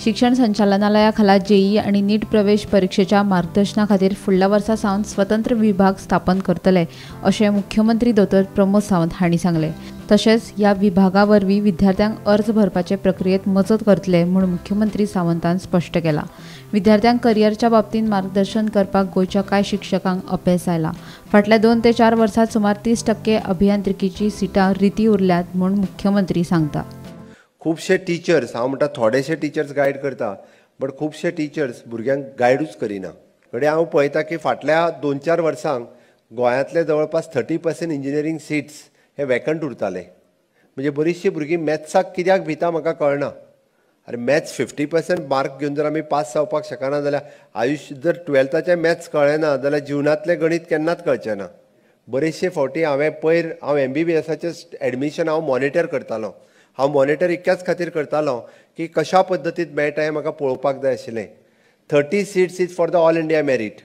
शिक्षण संचालनालया खाला जेईई आनी नीट प्रवेश परिक्षेच्या मार्गदर्शना खातीर फुडल्या वर्सा सावन स्वतंत्र विभाग स्थापन करतले अशें मुख्यमंत्री दोतोर प्रमोद सावंत हांणी सांगलें. तशेंच ह्या विभागा वरवीं विद्यार्थ्यांक अर्ज भरपाचे प्रक्रियेत मजत करतले म्हूण मुख्यमंत्री सावंतान स्पश्ट केलां. विद्यार्थ्यांक करियरच्या बाबतींत मार्गदर्शन करपाक गोंयच्या कांय शिक्षकांक अपेस आयला. फाटल्या 2 ते 4 वर्सांत सुमार 30% अभियांत्रिकीची सिटां रिती उरल्यात म्हूण मुख्यमंत्री सांगता. खुबशे टिचर्स, हांव म्हणटा थोडेशे टिचर्स गायड करता, बट खुबशे टिचर्स भुरग्यांक गायडूच करिना. घडये हांव पळयता की फाटल्या 2-4 वर्सांक गोंयांतले जवळपास 30% इंजिनियरींग सिट्स हे वेकंट उरताले. म्हणजे बरीचशीं भुरगीं मॅथ्साक कित्याक भिता म्हाका कळना. अरे मॅथ्स 50% मार्क घेवन जर आमी पास जावपाक शकना जाल्यार आयुश्य जर 12थाचें मॅथ्स कळ्ळें ना जाल्यार जिवनांतलें गणीत केन्नाच कळचें ना. बरेचशे फावटी हांवें पयर हांव MBBSाचें एडमिशन हांव मॉनिटर करतालो. हांव मॉनिटर इतक्याच खातीर करतालो की कशा पद्दतीन मेळटा हें म्हाका पळोवपाक जाय आशिल्लें. 30 seats is for the all India merit.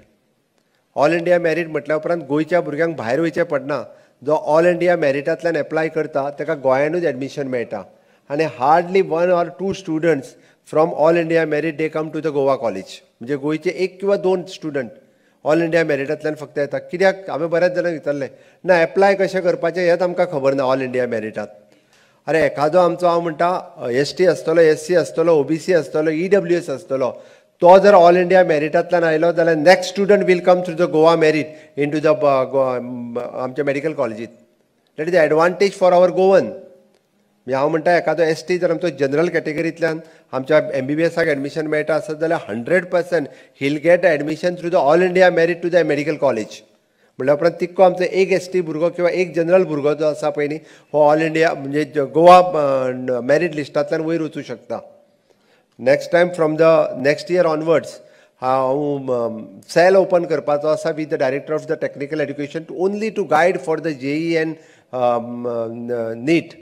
All India merit म्हटल्या उपरांत गोंयच्या भुरग्यांक भायर वयचें पडना. जो ऑल इंडिया मॅरिटांतल्यान एप्लाय करता ताका गोंयानूच एडमिशन मेळटा आनी hardly 1 or 2 students from all India merit they come to the Goa college. म्हणजे गोंयचे 1 किंवा 2 स्टुडंट ऑल इंडिया मॅरिटांतल्यान फक्त येता. कित्याक हांवें बऱ्याच जाणांक विचारलें ना एप्लाय कशें करपाचें हेंच आमकां खबर ना ऑल इंडिया मॅरिटांत. अरे एखादो आमचो हांव म्हणटा ST आसतलो, SC आसतलो, OBC आसतलो, EWS आसतलो, तो जर ऑल इंडिया मॅरिटांतल्यान आयलो जाल्यार next student will come through the Goa merit into the आमच्या medical कॉलेजीत. That is the advantage for our Goan. म्हणजे हांव म्हणटा एखादो ST जर आमचो जनरल कॅटेगरींतल्यान आमच्या MBBSाक एडमिशन मेळटा आसत जाल्यार 100% he'll get admission through the all India merit to the medical college. म्हणल्या उपरांत तितको आमचो एक ST भुरगो किंवा एक जनरल भुरगो जो आसा पळय न्ही हो ऑल इंडिया म्हणजे गोवा मॅरीट लिस्टांतल्यान वयर वचूं शकता. Next time from the next year onwards हांव सेल ओपन करपाचो आसा with the director of the technical education only to guide for the JEE and NEET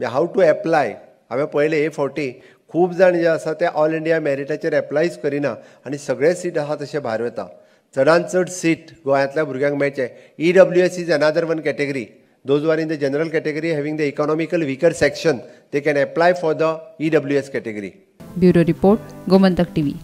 how to apply. हांवें पळयलें हे फावटी खूब जाण जे आसा ते ऑल इंडिया मॅरिटाचेर एप्लायच करिना आनी सगळे सीट आसा तशे भायर वता. चडान चड सीट गोंयांतल्या भुरग्यांक मेळचें. EWS is another one category. Those are in the general category having the economical weaker section they can apply for the EWS category. Bureau report, Gomantak TV.